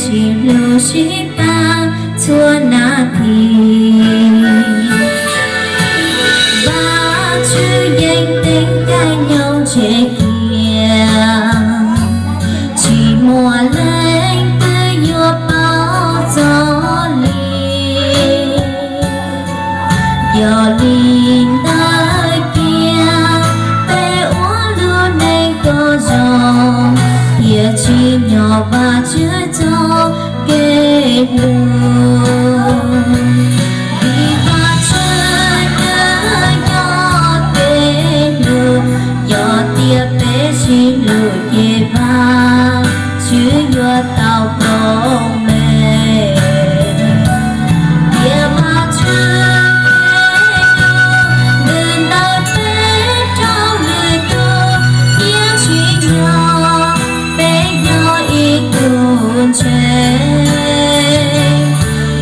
sib hlub sib pab txhua nas this. Vajtswv yeej teev kab nyob ntseg kiag, tsis muaj leej twg yuav paub txog li. Yog li ntawd cia peb ua lub neej kom zoo, thiaj tsim nyog Vajtswv txoj kev hlub. Vim Vajtswv twb yog kev hlub, yog tias peb sib hlub ces Vajtswv yuav tau plob mem. Tiam Vajtswv kev hlub ntws ntawm peb rau lwm tus, thiaj tsim nyog peb yog ib tug ntseeg.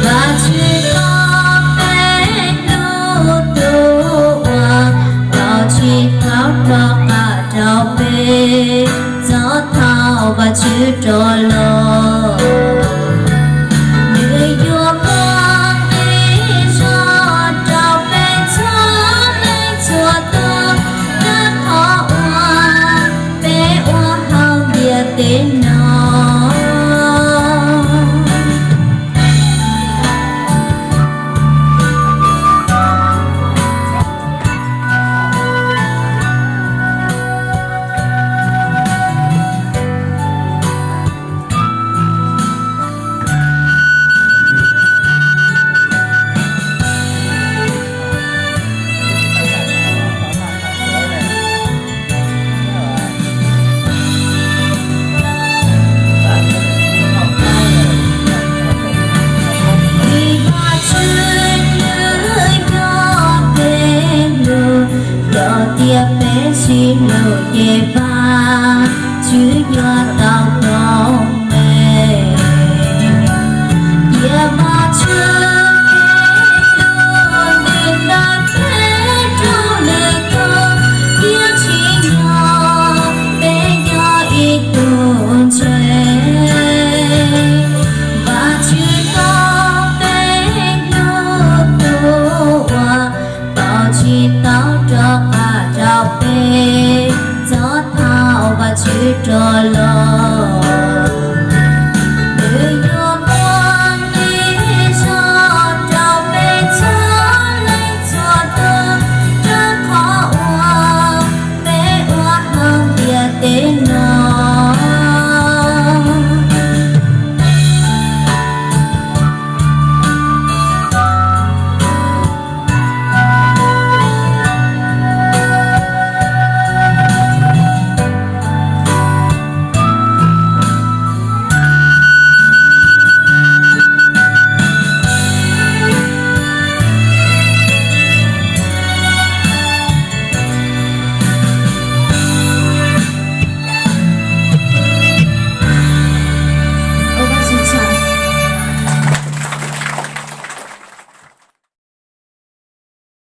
Vajtswv tau peb hlub tus uas tau tsis tau rov qab rau peb txoj thaum Vajtswv rov los. Nws yuav muab nqi zog rau peb txhua leej txhua tus, rau qhov uas peb ua hauj lwm ntiaj teb no. Vim Vajtswv twb yog kev hlub, yog tias peb sib hlub ces Vajtswv yuav tau plob mem. Tiam Vajtswv kev hlub ntws ntawm peb rau lwm tus, thiaj tsim nyog peb yog ib tug ntseeg. Vajtswv tau peb hlub tus uas tau tsis tau rov qab rau peb txoj thaum Vajtswv rov los.